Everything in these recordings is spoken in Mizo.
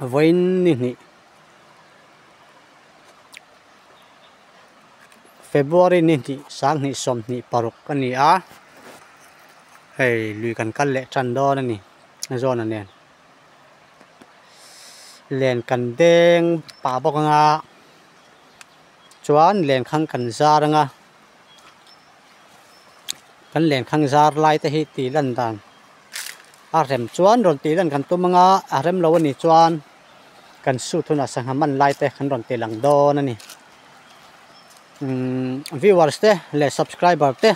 Vawiin ni hnih February ni hnih sanghnih sawmhnih paruk a ni a hei lui kan kal leh tan dawn a ni zawna nen len kan deng pah bawk anga chuan lenkhang kan zar anga kan lenkhang zar lai te hi tih lan dan a rem chuan rawn tih lan kan tum anga a rem lo anih chuan kan suit hunah sangha man lai te kan rawn ti lang dawn a ni umm viewers te leh subscriber te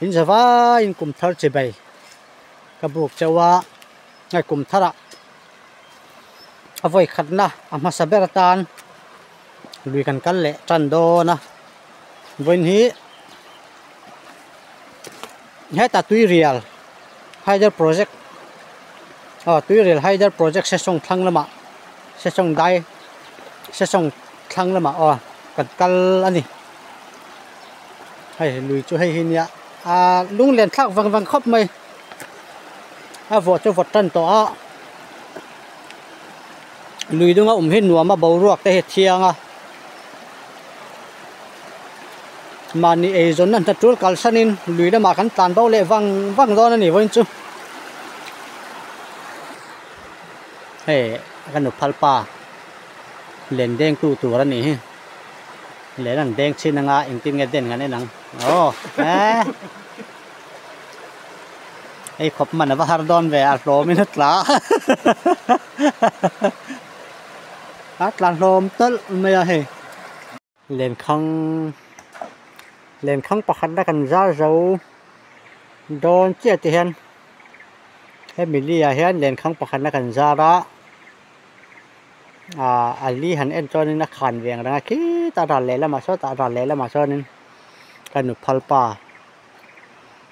in za vaiin kum thar chi bai ka buk chauh a hei kum tharah a vawi khatna a hmasa ber atan lui kan kal leh tan dawn a vawiin hi hetah tuirial hydel project aw tuirial hydel project sesawng thlang lamah sesawng dai sesawng thlang lamah aw kan kal a ni hei lui chu hei hi nia ah lunglen thlak vang vang khawp mai a vawh chu vawt tan tawh a lui dunga awm hi nuam a boruak te hi a thiang a mahni eizawnna hna tul kalsanin lui lamah kan tlan bo leh vang vang dawn a ni vawiin chu hei ka nu phal pa len deng tu tur a nih hi len an deng chhin anga engtin nge den kan en ang aw eh. Hei khawp man a va har dawn ve a hlawmin a tla a tla hlawm tawlh mai a hei lenkhang lenkhang pakhat na kan zar zo dawn chiah ti hian hemi li ah hian lenkhang pakhat na kan zar a ah a li han en chuanin a khan ve ang reng a khitah ral lehlamah sawtah ral lehlamah sawnin ka nu phal pa.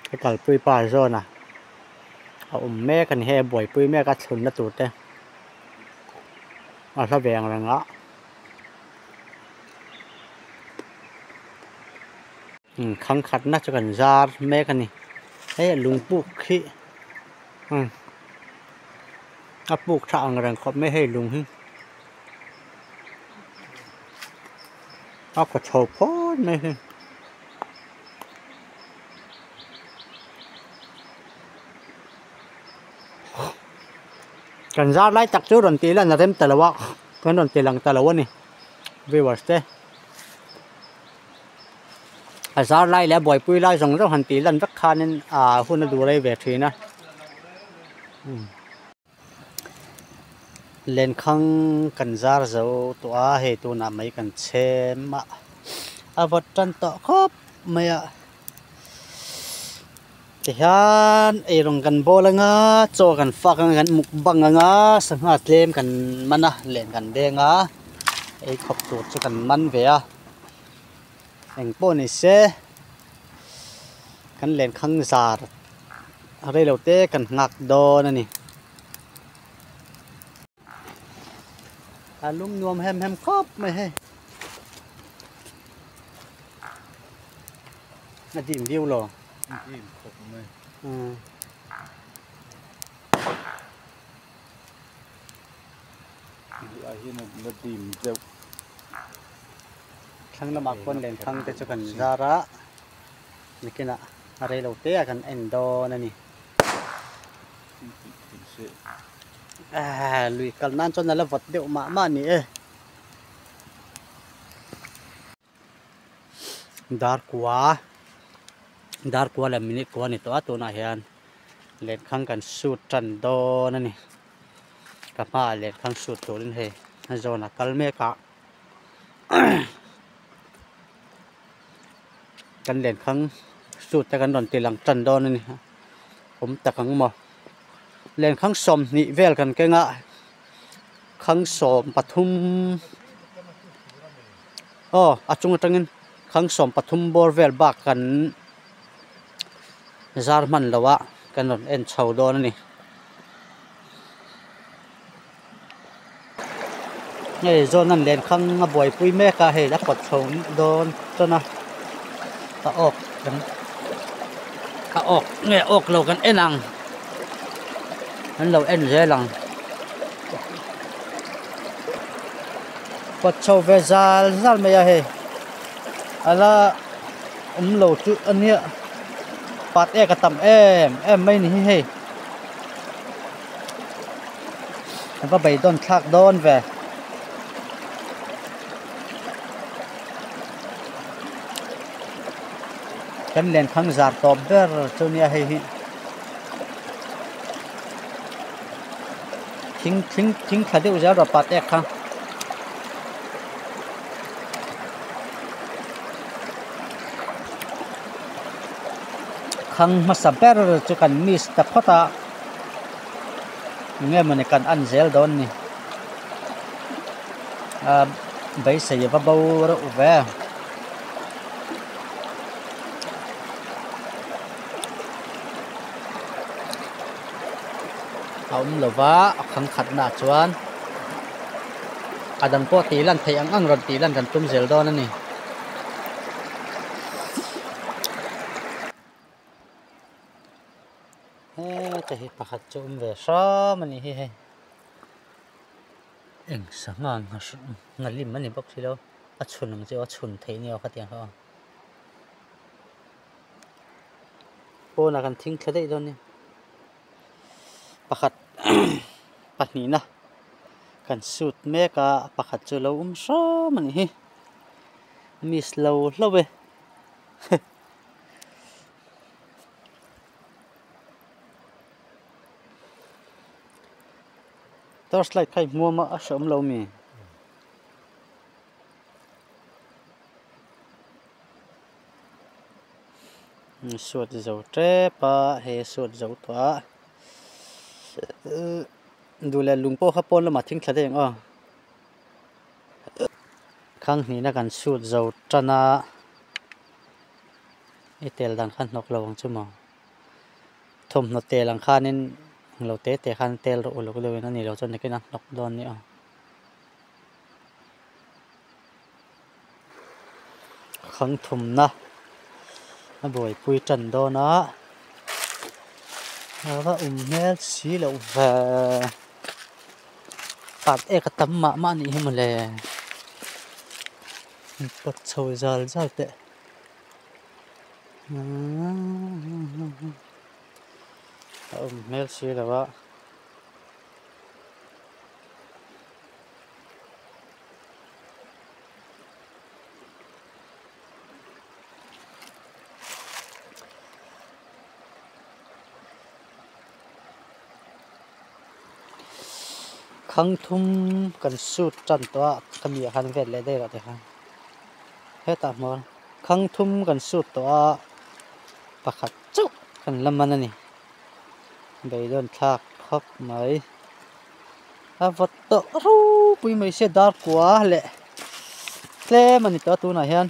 Ka kalpui pa zawn a a awm mek a ni hei a buaipui mek a thlunna tur te a hla ve ang reng a khang khatna chu kan zar mek a ni hei lung puk hi a puk tha ang reng khawp mai hei lung hi a kaw chho phawt mai hi. Kan zar lai tak chu rawn tih lan a rem ta lo a kan rawn ti lang ta lo a ni viewers te a zar lai leh a buaipui lai zawng zawng han tih lan vek khanin ah hun a duh rei ve thin a. Lenkhang kan zar zo tawh a hei tunah mai kan chhem a a vawt tan tawh khawp mai a tihian eirawng kan bawl anga chaw kan fak anga kan mukbang anga sangha tlem kan man a len kan deng a ei khawp tur chu kan man ve a engpawh ni se kan lenkhang zar. A rei lo te kan nghak dawn a ni. A lum nuam hem hem khawp mai hei. A dim viau lo. Dim khawp mai. Um. A hian a la dim deuh. Thlang lamah khuan lenkhang te chu kan zar a. Nakinah a rei lo te a kan en dawn a ni. Ahh lui kal nan chuan a la vawt deuh mah mah a ni e. Dar kua dar kua leh minute kua a ni tawh a tunah hian lenkhang kan shoot tan dawn a ni. Ka hmaah lenkhang shoot turin hei a zawn a kal mek a. Kan lenkhang suit te kan rawn ti lang tan dawn a ni awm tak ang maw lenkhang sawmhnih vel kan keng a khang sawm pathum aw a chung atangin khang sawm pathum bawr vel bak kan zar hman lo a kan rawn en chho dawn a ni. Hei zawn an lenkhang a buaipui mek a hei a kawt chho dawn chuan a a awk kan a awk nge awk lo kan en ang an lo en zel ang. Pawt chho ve zal zal mai a hei a la awm lo chu a nia pat ek a tam em em mai ni hi hei a va beidawn thlak dawn ve. Kan lenkhang zar tawp ber chu nia hei hi thing thing thing thla deuh zel rawh pat ek kha. Khang hmasa ber chu kan miss ta phawt a eng nge mawni kan en zel dawn ni ah beisei a va bo reuh ve. A awm lo va a khang khatnaah chuan a dang pawh tih lan theih ang ang rawn tih lan kan tum zel dawn a ni. Heta hi pakhat chu awm ve hram a ni hi hei eng sangha nghalim a ni bawk si lo a chhun ang chu a chhun theih nia khatiang kha aw. Pawnah kan thing thla daih dawn a ni pakhat pahnihna kan shoot mek a pakhat chu lo awm hram a nih hi miss lo hlauh e. Torch light kha i hmuam a a hrehawm lo mi. Suat zo tep a he suat zo tawh a duh leh lung pawh kha pawn lamah thing thla daih ang aw khang hnihna kan suat zo tan a i tel dan kha hnawk lo ang chu maw thawmhnaw tel ang khanin englo te te khan tel rawh uluk deuhin a ni lo chuan nakin a hnawk dawn a ni aw. Khang thumna a buaipui tan dawn a a va awm hmel si loh ve pat ek a tam mah mah a nih hi mawle pawt chho zal zal teh a awm hmel si lo a. Khang thum kan shoot tan tawh a ka mi ah khan vel leh daih rawh tikhan hetah hmuh a khang thum kan shoot tawh a pakhat chauh kan la man a ni beidawn thlak khawp mai. A vawt tawh ropui mai sia dar kua leh tlem a ni tawh a tunah hian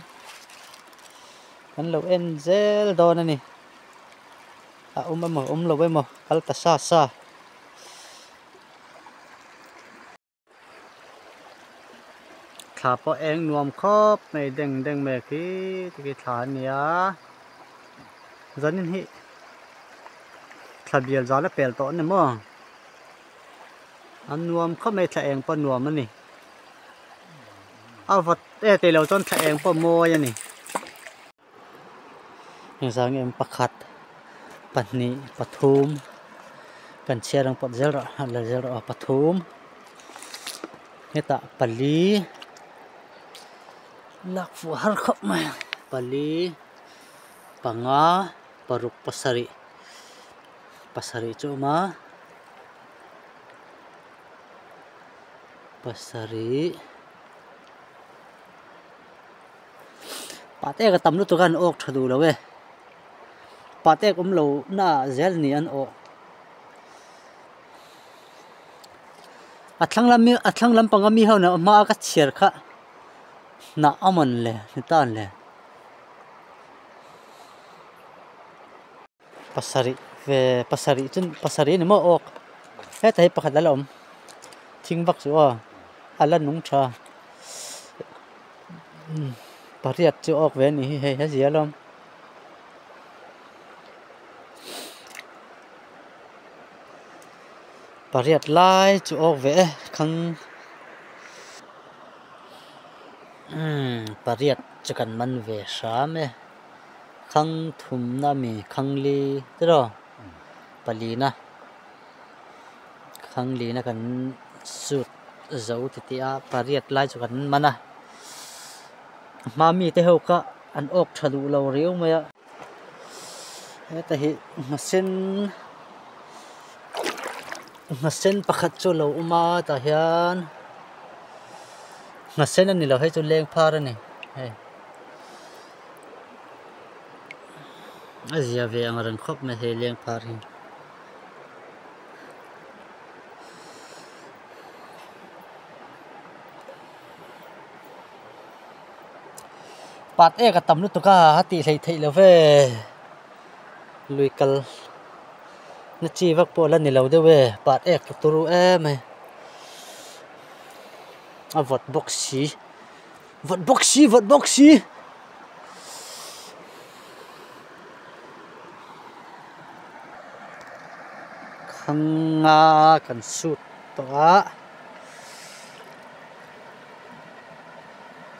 kan lo en zel dawn a ni a awm emaw awm lo emaw kal ta sa sa. Thla pawh eng nuam khawp mai deng deng mai khi tikhi thla a nia zanin hi thla bial zal a pel tawh a ni maw. A nuam khawp mai thla eng pawh nuam a ni a vawt e tih loh chuan thla eng pawh mawi a ni engzah nge pakhat pahnih pathum kan chhiar ang pawt zel rawh la zel rawh aw pathum hetah pali lak fuh har khawp mai pali panga paruk pasarih pasarih chu a awm a pasarih pahte ka tam lutuk a an awk tha duh lo e pahte awm lo na ah zel ni an awh a thlang lam a thlang lampang a mi ho nen hma a ka chhiar kha hnah a mawn le ni tan le. Pasarih ve pasarih chu pasarih a ni maw awk hetah hi pakhat a la awm thing vak chu aw a la nung tha pariat chu awk ve a ni hi hei a zia alawm pariat lai chu awk ve e khang. Umm pariat chu kan man ve hram e khang thumna mi khang li tiraw palina khang lina kan sut zo ti tih a pariat lai chu kan man a hma mite ho kha an awk tha duh lo riau mai a heta hi nghasen nghasen pakhat chu a lo awm a tah hian nghasen a ni lo hei chu leng phar a ni hei a zia ve ang reng khawp mai hei leng phar hi. Pat ek a tam lutuk a a tih hleih theih lo ve lui kal na chi vak pawh la ni lo deuh e pat ek ka turu em mai a vawt bawk si vawt bawk si vawt bawk si. Khanga kan sut tawh a.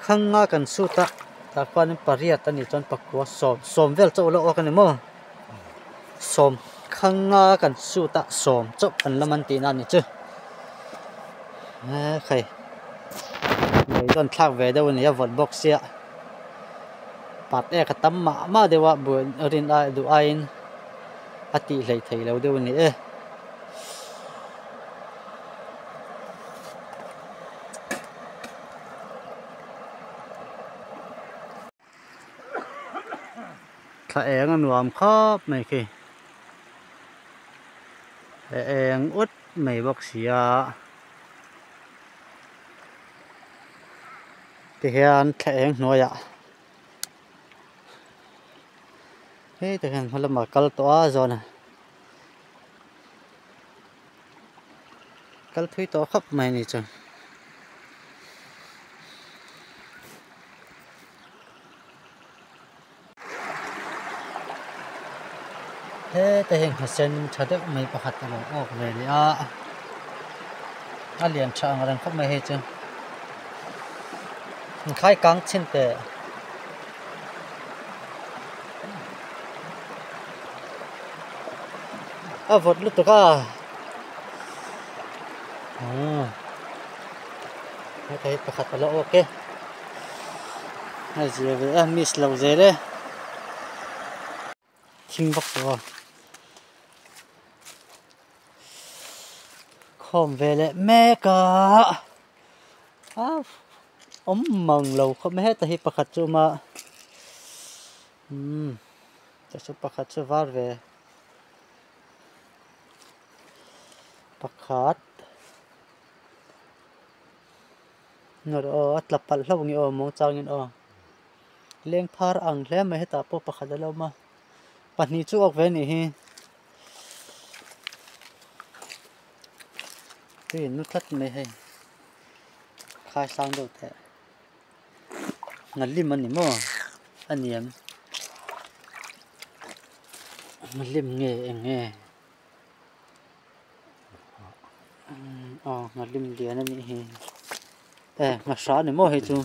Khanga kan sut a tah khuanin pariat a nih chuan pakua sawm sawm vel chauh la awk a ni maw sawm khanga kan sut a sawm chauh kan la man tihna a ni chu he khai beidawn thlak ve deuh a ni a vawt bawk sia pat ek a tam mah mah deuh a buai rin ai duh aiin a tih hleih theih loh deuh a ni e. Thla eng a nuam khawp mai khi a eng ut mai bawk si a tihian thla eng hnuaiah hetah hian hma lamah kal tawh a zawn a. Kal thui tawh khawp mai a ni chu. Heta hi nghasen tha deuh mai pakhat a lo awk ve leh a a lian tha ang reng khawp mai hei chu inkhai kang chhin teh. A vawt lutuk a umm heta hi pakhat a la awk e a zia ve a miss lo zel e thing vak tawh a khawm ve leh mek a awm mang lo khawp mai heta hi pakhat chu a awm a umm. Chu pakhat chu var ve pakhat nawr aw a tla palh hlauh nge aw mawng changin aw leng phar ang hle mai hetah pawh pakhat a lo awm a pahnih chu awk ve a nih hi tui in nu tlat mai hei khai sang deuh teh. Nghalim a ni maw a niam nghalim nge eng nge aw nghalim lian a nih hi e nghahrah a ni maw hei chu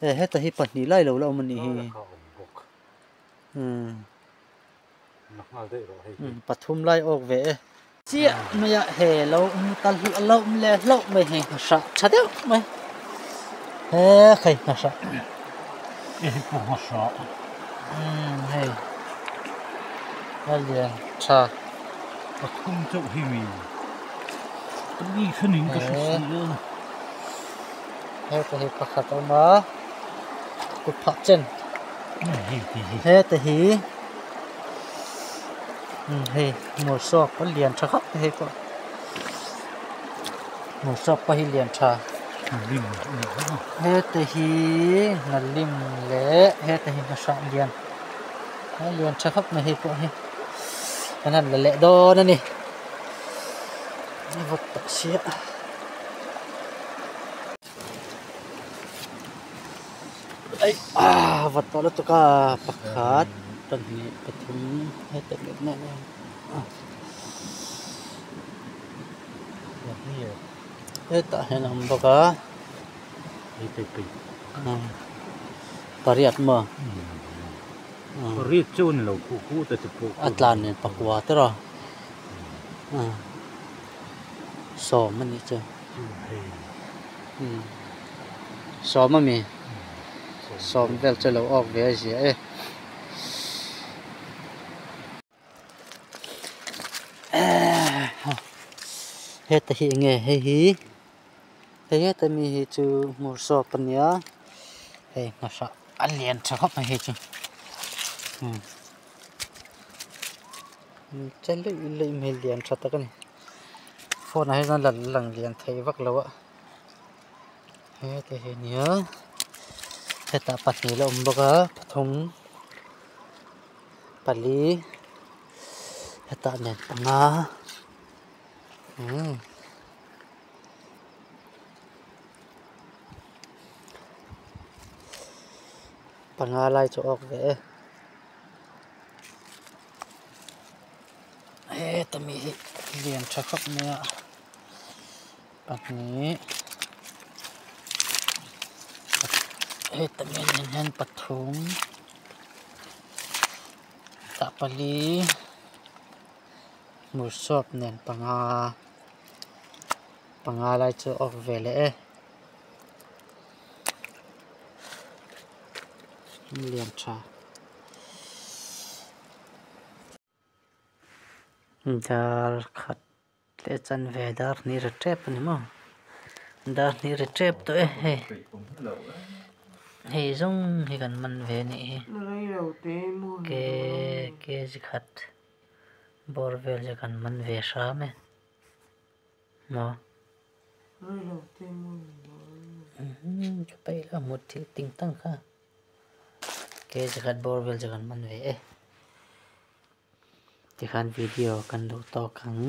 e heta hi pahnih lai lo la awm a nih hi umm. Pathum lai awk ve e. Chiah mai a he lo awm ta lo awm leh hlauh mai hei nghahrah tha deuh mai he hei nghahrah umm hei a lian tha. Pathum chauh hi mi mi khanin ka hre si a. Heta hi pakhat a awm a kut phah chen heta hi. Hei hmursawk a lian tha khawp mai hei pawh hmursawk pawh hi lian tha heta hi nghalim leh heta hi nghahrah lian a lian tha khawp mai hei pawh hi kan han la leh dawn a ni a vawt tawh sia. A vawt tawh lutuk a pakhat pahnih pathum heta leh nen hetah hian a awm bawk a. Pariat maw? Pariat chu ni lo khuh khuh te chu pawh. A tlan nen pakua te rawh. Sawm a nih chu. Sawm a mi? Sawm vel chu lo awk ve a zia e. Heta hi enge hei hi hei heta mi hi chu hmur sawp a nia hei hnahrah a lian tha khawp mai hei chu che luih luih mai lian tha tak a ni phone ah hian chuan a lang lian thei vak lo a heta hi a nia hetah pahnih la awm bawk a pathum. Pali hetah nen panga umm panga lai chu awk ve e heta mi hi lian tha khawp mai a pahnih heta mi nen hian pathum. Tah pali hmursawp nen panga panga lai chu awk ve leh e lian tha. Dar khat leh chanve dar hnih ri tep a ni maw dar hnih ri tep tawh e hei hei zawng hi kan man ve a nih hi ke kg khat bawr vel chu kan man ve hram e maw ka peih lo mut thil ting tang kha kg khat bawr vel chu kan man ve e. Tikhan video kan duh tawk ang.